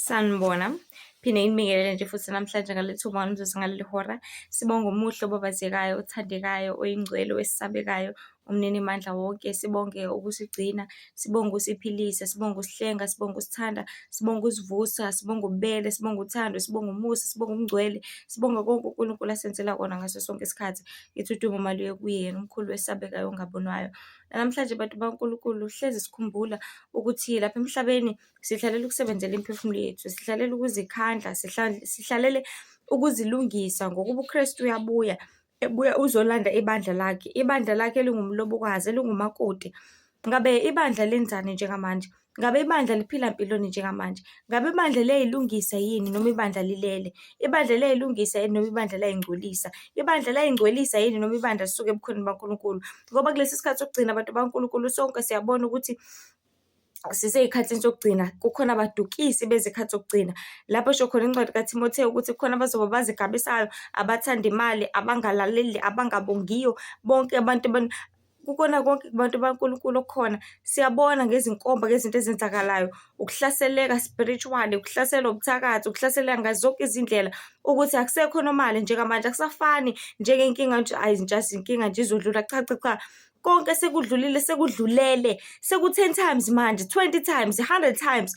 Sanibona. Phinde nginibingelele nje futhi namhlanje ngaleli thuba ngalomzuzu ngaleli hora. Sibonge omuhle, obabazekayo, othandekayo, oyingcwele, owesabekayo, umninimandla wonke. Sibonge ukusigcina, sibonge ukusiphilisa, sibonge ukusihlenga, sibonge ukusithanda, sibonge ukusivusa, sibonge ububele, sibonge uthando, sibonge umusa, sibonge ubungcwele, sibonge konke uNkulunkulu asenzela kona ngaso sonke isikhathi. Ngithi udumo maluye kuyena, omkhulu owesabekayo ongabonwayo. Namhlanje bantu bakaNkulunkulu hlezi sikhumbula ukuthi lapha emhlabeni sihlalele ukusebenzela imiphefumulo yethu, sihlalele ukuzikhandla, sihlalele ukuzilungisa ngokuba uKristu uyabuya, ebuya uzolanda ibandla lakhe, ibandla lakhe elingumlobokazi, elingumakoti. Ngabe ibandla lenzani njengamanje? Ngabe ibandla liphila mpiloni njengamanje? Ngabe ibandla liyayilungisa yini noma ibandla lilele? Ibandla liyayilungisa yini noma ibandla liyayingcolisa? Ibandla liyayingcwelisa yini noma ibandla lisuke ebukhoneni baNkulunkulu? Ngoba kulesi sikhathi sokugcina bantu baNkulunkulu sonke siyabona ukuthi sisey'khathini sokugcina, kukhona abadukisi bezikhathi zokugcina. Lapho esho khona incwadi kaThimothewu ukuthi kukhona abazoba abazigabisayo, abathanda imali, abangalaleli, abangabongiyo, bonke abantu kukona konke kubantu baNkulunkulu okukhona. Siyabona ngezinkomba, ngezinto ezenzakalayo, ukuhlaseleka spiritually, ukuhlaselwa ubuthakathi, ukuhlaseleka ngazo zonke izindlela, ukuthi akusekho normal njengamanje, akusafani njengenkinga nje, ayi just inkinga nje izodlula, cha cha cha. Konke sekudlulile, sekudlulele, seku-ten times manje, 20 times, 100 times.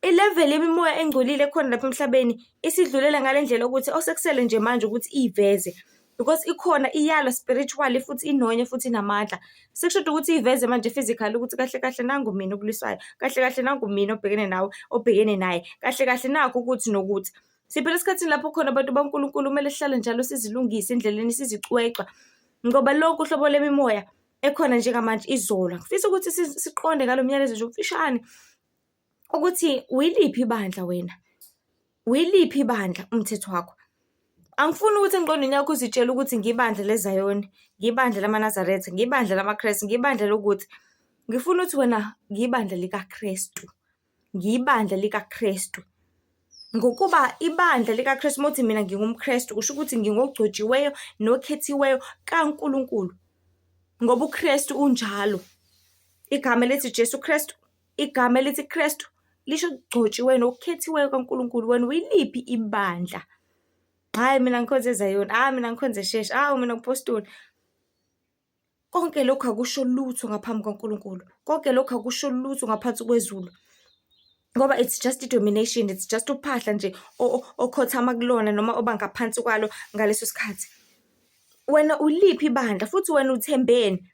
I-level yemimoya engcolile ekhona lapha emhlabeni isidlulele ngale ndlela yokuthi osekusele nje manje ukuthi iy'veze because ikhona iyalwa spiritually futhi inonya futhi inamandla. Sekushoda ukuthi iy'veze manje physically ukuthi kahle kahle nangu mina okulwisayo, kahle kahle nangu mina obhekene nawe, obhekene naye, kahle kahle nakhu ukuthi nokuthi. Siphila esikhathini lapho khona abantu baNkulunkulu kumele sihlale njalo sizilungise endleleni sizicwecwa ngoba lonke uhlobo lemimoya ekhona njengamanje izolwa. Ngifisa ukuthi siqonde ngalo myalezo nje omfishane ukuthi uyiliphi ibandla wena, uyiliphi ibandla umthetho wakho. Angifuni ukuthi engqondweni yakho uzitshele ukuthi ngibandla leZayoni, ngibandla lamaNazaretha, ngibandla lamaKrestu, ngibandla lokuthi. Ngifuna ukuthi wena ngibandla likaKrestu, ngibandla likaKrestu. Ngokuba ibandla likaKrestu, uma uthi mina ngingumKrestu, kusho ukuthi ngingogcotshiweyo nokhethiweyo kaNkulunkulu. Ngoba uKrestu unjalo. Igama elithi Jesu Kristu, igama elithi Kristu lisho okugcotshiweyo nokukhethiweyo kaNkulunkulu. Wena uyiliphi ibandla? Hhayi mina ngikhonza eZayoni, hhayi mina ngikhonza eSheshi, hhayi mina ngipostoli. Konke lokhu akusho lutho ngaphambi kwaNkulunkulu. Konke lokhu akusho lutho ngaphansi kwezulu. Ngoba it's just i-domination, it's just uphahla nje okhothama kulona noma oba ngaphansi kwalo ngaleso sikhathi. Wena uliphi ibandla futhi wena uthembeni?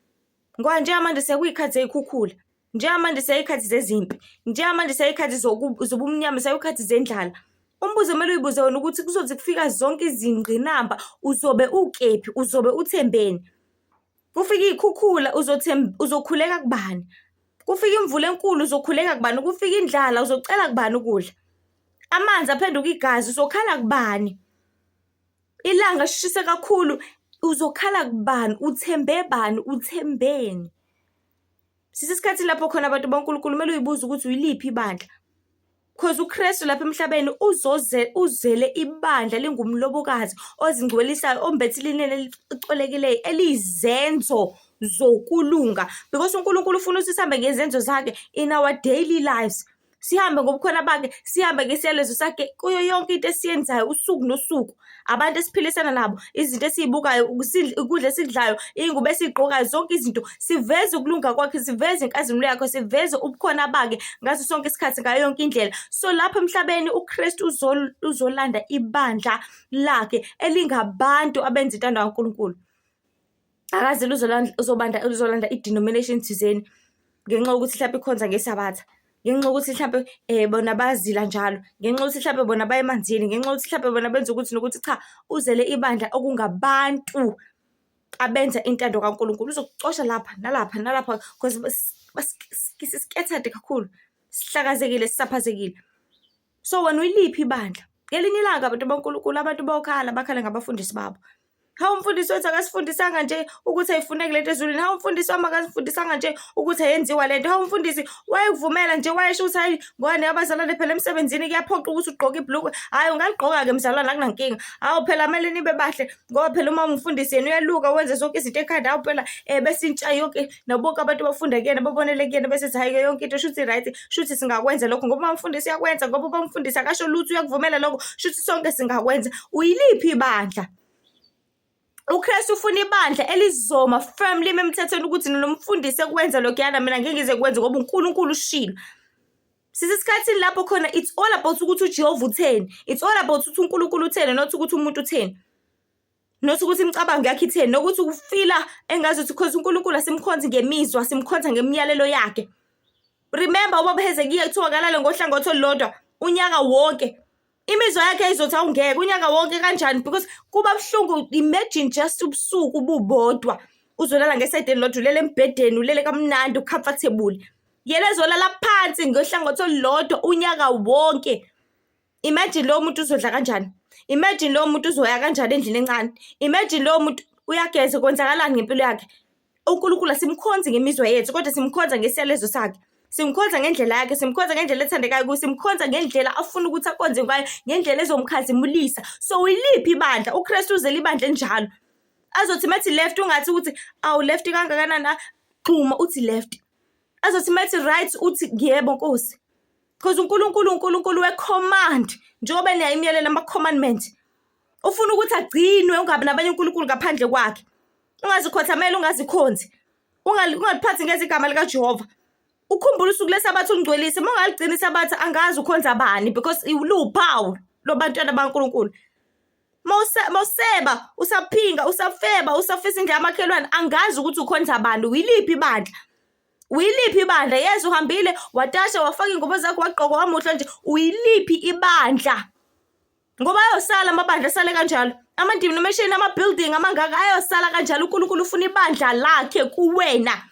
Ngoba njengamanje sekuyikhathi zey'khukhula, njengamanje sekuyikhathi zezimpi, njengamanje sekuyikhathi zobumnyama, sekuyikhathi zendlala. Umbuzo okumele uyibuze wona ukuthi kuzothi kufika zonke izingqinamba uzobe ukephi, uzobe uthembeni? Kufika iy'khukhula uzokhuleka kubani? Kufika imvula enkulu uzokhuleka kubani? Kufika indlala uzocela kubani ukudla? Amanzi aphenduka igazi uzokhala kubani? Ilanga lishisa kakhulu uzokhala kubani? Uthembe bani? Uthembeni? Sisesikhathini lapho khona abantu baNkulunkulu kumele uyibuze ukuthi uyiliphi ibandla. Cause uKristu lapha emhlabeni uzoze uzele ibandla lingumlobokazi ozingcwelisayo ombethe ilineni elicolekileyo eliyizenzo zokulunga because uNkulunkulu ufuna ukuthi sihambe ngezenzo zakhe in our daily lives. Sihambe ngobukhona bakhe, sihambe ngesiyalezo sakhe kuyo yonke into esiyenzayo usuku nosuku. Abantu esiphilisana nabo, izinto esiyibukayo, ukudla esikudlayo, iy'ngubo esiy'gqokayo, zonke izinto. Siveze ukulunga kwakhe, siveze inkazimulo yakhe, siveze ubukhona bakhe ngaso sonke isikhathi, ngayo yonke indlela. So lapha emhlabeni uKristu uzolanda ibandla lakhe elingabantu abenza intando kaNkulunkulu. Akaze uzobanda uzolanda i-denomination thizeni ngenxa yokuthi hlampe ikhonza ngeSabatha, ngenxa yokuthi hlampe bona bayazila njalo, ngenxa yokuthi hlampe bona baya emanzini, ngenxa yokuthi hlampe bona benza ukuthi nokuthi. Cha, uzele ibandla okungabantu abenza intando kaNkulunkulu. Uzokucosha lapha nalapha nalapha cause si-scattered kakhulu, sihlakazekile, sisaphazekile. So wena uyiliphi ibandla? Ngelinye ilanga bantu baNkulunkulu abantu bokhala bakhale ngabafundisi babo. Hawu, umfundisi wethu akasifundisanga nje ukuthi ayifuneki lento ezulwini. Hawu, umfundisi wami akasifundisanga nje ukuthi ayenziwa lento. Hawu, umfundisi wayekuvumela nje, wayesho ukuthi hhayi ngoba niyabazalwane phela emsebenzini kuyaphoqa ukuthi ugqoke ibhulukwe. Hhayi, ungaligqoka-ke mzalwane, akunankinga. Hawu phela kumele nibe bahle ngoba phela uma umfundisi yena uyaluka wenze zonke izinto ekhanda. Hawu phela bese intsha yonke nabo bonke abantu bafunda kuyena babonele kuyena bese ethi hhayi-ke yonke into shuthi right, shuthi singakwenza lokho ngoba umfundisi uyakwenza, ngoba umfundisi akasho lutho uyakuvumela lokho, shuthi sonke singakwenza. Uyiliphi ibandla? UKristu ufuna ibandla elizoma firm lime emthethweni ukuthi nomfundisi ekwenza lokhuyana mina ngeke ngize kwenze ngoba uNkulunkulu ushilo. Sisesikhathini lapho khona it's all about ukuthi uJehova utheni. It's all about ukuthi uNkulunkulu utheni not ukuthi umuntu utheni. Not ukuthi imicabango yakhe itheni, nokuthi ufila engazuthi because uNkulunkulu asimkhonzi ngemizwa, simkhonza ngemiyalelo yakhe. Remember ubaba Hezekiya kuthiwa kalale ngohlangothi olulodwa unyaka wonke. Imizwa yakhe izothi awungeke unyaka wonke kanjani because kuba buhlungu. Imagine just ubusuku bubodwa uzolala ngesayidi elilodwa, ulele embhedeni, ulele kamnandi, u-comfortable. Yena ezolala phansi ngohlangothi olulodwa unyaka wonke. Imagine lowo muntu uzodla kanjani? Imagine lowo muntu uzoya kanjani endlini encane? Imagine lowo muntu uyageza, kwenzakalani ngempilo yakhe? UNkulunkulu asimkhonzi ngemizwa yethu kodwa simkhonza ngesiyalezo sakhe. Simkhonza ngendlela yakhe, simkhonza ngendlela ethandekayo kuye, simkhonza ngendlela afuna ukuthi akonze ngayo, ngendlela ezomkhazimulisa. So uyiliphi ibandla? UKristu uzele ibandla enjalo. Azothi methi left ungathi ukuthi awu left kangakanani, gxuma uthi left. Azothi methi right uthi yebo Nkosi. Because uNkulunkulu uNkulunkulu we-command, njengoba enayo imiyalelo ama-commandment. Ufuna ukuthi agcinwe, ungabi nabanye uNkulunkulu ngaphandle kwakhe. Ungazikhothameli, ungazikhonzi. Ungaliphathi ngeze igama likaJehova. Ukhumbule usuku leSabatha ulingcwelise. Uma ungaligcina iSabatha angazi ukhonza bani because luwuphawu lwabantwana bakaNkulunkulu. Mawuseba, usaphinga, usafeba, usafisa indlu yamakhelwane, angazi ukuthi ukhonza bani, uyiliphi ibandla? Uyiliphi ibandla? Yes, uhambile watasha wafaka iy'ngubo zakho wagqoka wamuhle nje, uyiliphi ibandla? Ngoba ayosala amabandla asale kanjalo. Ama-denomination, ama-building amangaka ayosala kanjalo. UNkulunkulu ufuna ibandla lakhe kuwena.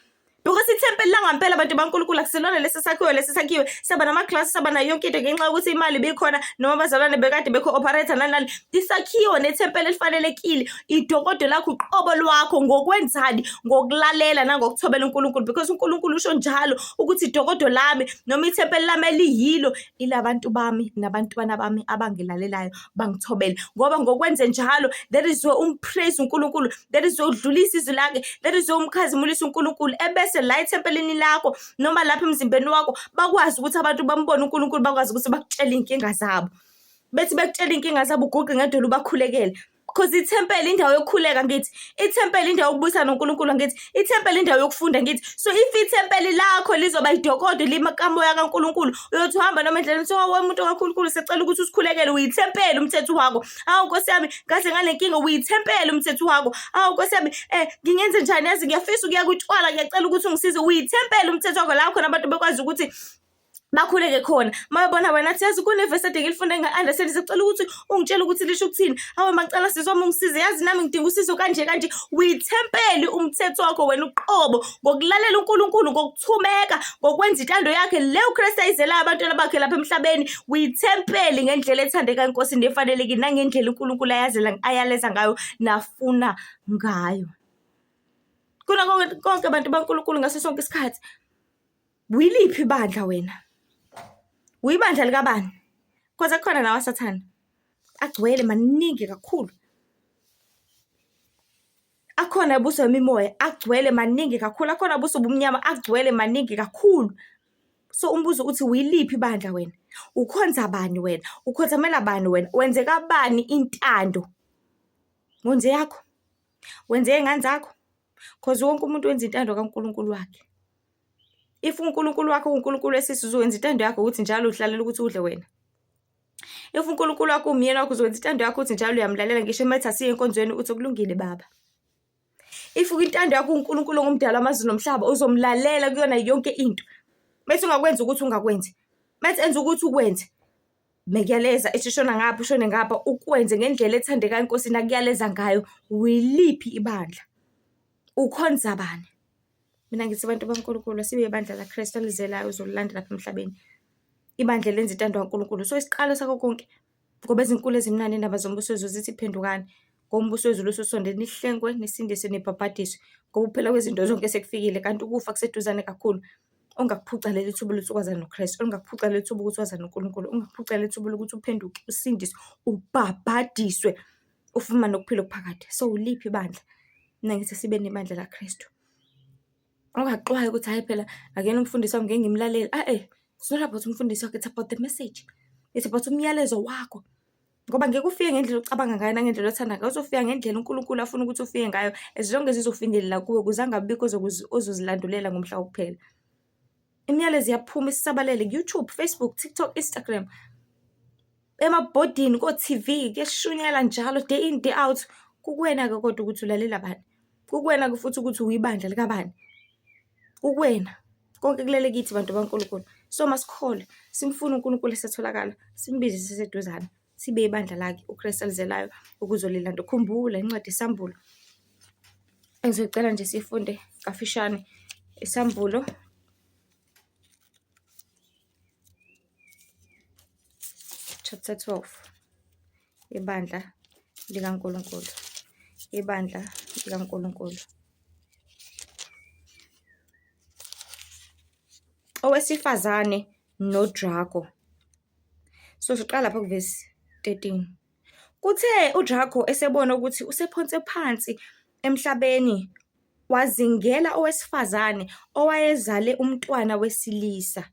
Because ithempeli langampela abantu baNkulunkulu akusilona lesi sakhiwo, lesi sakhiwe saba namaklasi, saba nayo yonke into ngenxa yokuthi imali ibikhona noma abazalwane bekade bekho-operate nani nani. Isakhiwo nethempeli elifanelekile idokodo lakho uqobo lwakho ngokwenzani? Ngokulalela nangokuthobela uNkulunkulu because uNkulunkulu usho njalo ukuthi idokodo lami noma ithempeli lami eliyilo ilabantu bami nabantwana bami abangilalelayo bangithobele. Ngoba ngokwenze njalo that is where umpraise uNkulunkulu, that is where udlulisa izwi lakhe, that is where umkhazimulisa uNkulunkulu, ebese la ethempelini lakho noma lapha emzimbeni wakho bakwazi ukuthi abantu bambone uNkulunkulu, bakwazi ukuthi bakutshele iy'nkinga zabo. Bethi bekutshela iy'nkinga zabo uguqe ngedolo ubakhulekele. Because ithempeli indawo yokukhuleka ngithi, ithempeli indawo yokubuyisana noNkulunkulu angithi, ithempeli indawo yokufunda ngithi. So if ithempeli lakho lizoba idokodo likamoya kaNkulunkulu, uyothi uhamba noma endleleni kuthiwa wowe muntu kaNkulunkulu sicela ukuthi usikhulekele, uyithempeli umthetho wakho. Hawu Nkosi yami ngaze ngale nkinga, uyithempeli umthetho wakho. Hawu Nkosi yami ngingenze njani, yazi ngiyafisa ukuya kutshwala, ngiyacela ukuthi ungisize, uyithempeli umthetho wakho. La khona abantu bekwazi ukuthi bakhuleke khona uma bebona wena athi yazi kunevesi ade ngilifunde nga-understand, sicela ukuthi ungitshele ukuthi lisho ukuthini. Hawe macala sisi wami ungisize, yazi nami ngidinga usizo kanje kanje. Uyithempeli umthetho wakho wena uqobo ngokulalela uNkulunkulu, ngokuthumeka, ngokwenza intando yakhe le uKristu ayizelayo abantwana bakhe lapha emhlabeni. Uyithempeli ngendlela ethandeka eNkosini nefanelekile nangendlela uNkulunkulu ayazela ayaleza ngayo nafuna ngayo. Kuna konke abantu baNkulunkulu ngaso sonke isikhathi. Uyiliphi ibandla wena? Uyibandla likabani? Because akhona nawa sathane agcwele maningi kakhulu. Akhona abuso imimoya agcwele maningi kakhulu, akhona abuso ubumnyama agcwele maningi kakhulu. So umbuzo uthi uyiliphi ibandla wena? Ukhonza bani wena? Ukhothamela bani wena? Wenze kabani intando? Wenze yakho? Wenze ey'ngane zakho? Cause wonke umuntu wenza intando kaNkulunkulu wakhe. If uNkulunkulu wakho uNkulunkulu wesisu, uzowenza intando yakho ukuthi njalo uhlalela ukuthi udle wena. If uNkulunkulu wakho umyeni wakho, uzowenza intando yakho ukuthi njalo uyamlalela ngisho uma ethi asiye enkonzweni uthi kulungile baba. If intando yakho uNkulunkulu ongumdala wamazulu nomhlaba, uzomlalela kuyona yonke into. Methi ungakwenzi ukuthi ungakwenzi, methi enza ukuthi ukwenze. Mekuyaleza ethi shona ngapha ushone ngapha, ukwenze ngendlela ethandekayo eNkosini akuyaleza ngayo. Uyiliphi ibandla? Ukhonza bani? Mina ngithi abantu baNkulunkulu asibe ibandla laKristu alizelayo uzolilanda lapha emhlabeni. Ibandla elenza intando kaNkulunkulu. So isiqalo sakho konke, ngoba ezinkulu ezimnandi indaba zombuso wezulu zithi phendukani. Ngombuso wezulu ususondele, nihlengwe, nisindiswe, nibhabhadiswe, ngoba ukuphela kwezinto zonke sekufikile, kanti ukufa kuseduzane kakhulu. Ongakuphuca leli thuba lokuthi ukwazane noKristu, ongakuphuca leli thuba ukuthi wazane noNkulunkulu, ongakuphuca leli thuba lokuthi uphenduke, usindiswe, ubhabhadiswe, ufumane ukuphila okuphakade. So, iliphi ibandla? Mina ngithi sibe nebandla laKristu. Ungaxwayi ukuthi hhayi phela akuyena umfundisi wami ngeke ngimlalele. A-e, it's not about umfundisi wakho, it's about the message. It's about umyalezo wakho. Ngoba ngeke ufike ngendlela ocabanga ngayo nangendlela othanda ngayo, uzofika ngendlela uNkulunkulu afuna ukuthi ufike ngayo, as long as izofinyelela kuwe ukuze angabibikho ozozilandulela ngomhla wokuphela. Imiyalezo iyaphuma isabalele ku-YouTube, Facebook, TikTok, Instagram, emabhodini, ko-T_V, kuyashunyayelwa njalo day in day out. Kukuwena-ke kodwa ukuthi ulalela bani, kukuwena-ke futhi ukuthi uyibandla likabani, kukuwena. Konke kulele kithi bantu baNkulunkulu. So masikholwe, simfune uNkulunkulu esatholakala, simbize siseduzane, sibe ibandla lakhe uKristu alizelayo ukuzolilanda. Khumbula incwadi yeSambulo, engizocela nje siyifunde kafishane, iSambulo chapter 12, ibandla likaNkulunkulu, ibandla likaNkulunkulu. Owesifazane noDrago. So siqala lapha kuvesi 13. Kuthe uDrago esebona ukuthi usephonse phansi emhlabeni, wazingela owesifazane owayezale umntwana wesilisa.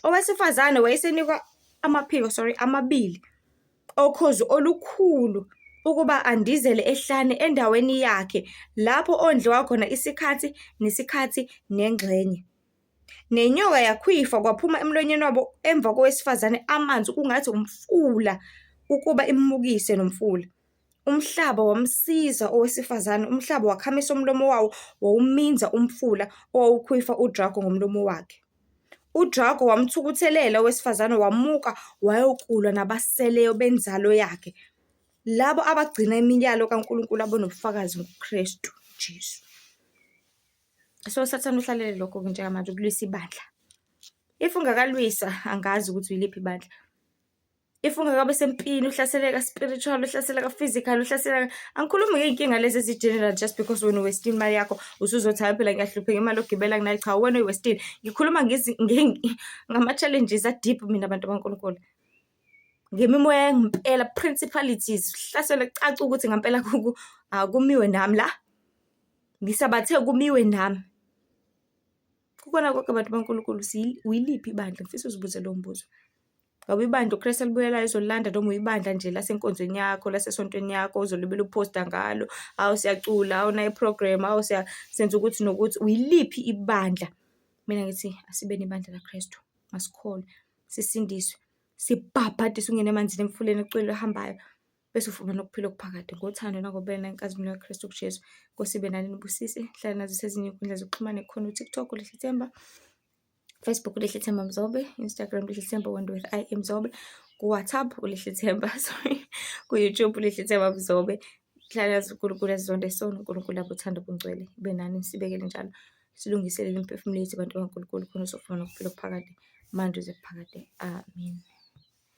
Owesifazane wayesenikwa amaphiko, sorry, amabili okhozi olukhulu ukuba andizele ehlane endaweni yakhe lapho ondliwa khona isikhathi nesikhathi nengxenye. Nenyoka yakhwifa kwaphuma emlonyeni wabo emva kowesifazane amanzi kungathi umfula ukuba immukise nomfula. Umhlaba wamsiza owesifazane, umhlaba wakhamisa umlomo wawo wawuminza umfula owawukhwifa uDrago ngomlomo wakhe. UDrago wamthukuthelela owesifazane wamuka wayokulwa nabaseleyo benzalo yakhe, labo abagcina imiyalo kaNkulunkulu abanobufakazi ngoKristu Jesu. So uSathane uhlalele lokho-ke njengamanje ukulwisa ibandla. If ungakalwisa angazi ukuthi uyiliphi ibandla. If ungakabe sempini uhlaseleka spiritual, uhlaseleka physical, uhlaseleka, angikhulumi ngey'nkinga lezi ezi-general just because wena uwestile imali yakho usuzothi hhayi phela ngiyahlupheka imali yokugibela anginayo. Cha, wena uyiwestile. Ngikhuluma ngama-challenges a-deep mina bantu baNkulunkulu. Ngemimoya yangempela, principalities, hlaselwe kucace ukuthi ngampela akumiwe nami la. Ngisabathe kumiwe nami. Kukona konke bantu baNkulunkulu uyiliphi ibandla? Ngifisa uzibuze lowo mbuzo. Ngabe ibandla uKristu alibuyelayo uzolilanda noma uyibandla nje lasenkonzweni yakho, lasesontweni yakho ozolibele uphosta ngalo, hawu siyacula, hawu nayi i-program, hawu senza ukuthi nokuthi. Uyiliphi ibandla? Mina ngithi asibe nebandla laKristu, masikholwe, sisindiswe, sibhabhadiswe ungene emanzini emfuleni ecwila ehambayo, bese ufumana ukuphila okuphakade ngothando nangobubele nangenkazimulo kaKristu kuJesu. Nkosi ibe nani inibusise, hlale nazise ezinye iy'nkundla zokuxhumana khona uTikTok, uLihlethemba, Facebook uLihlethemba Mzobe, Instagram Lihlethemba Wonder with I M Mzobe, ku-WhatsApp uLihlethemba, sorry, ku-YouTube uLihlethemba Mzobe. Hlale nazi uNkulunkulu azizonde sona, uNkulunkulu abuthanda ubungcwele. Ibe nani nisibekele njalo. Silungiselele imiphefumulo yethu bantu bakaNkulunkulu khona uzofumana ukuphila okuphakade manje uze kuphakade. Amen.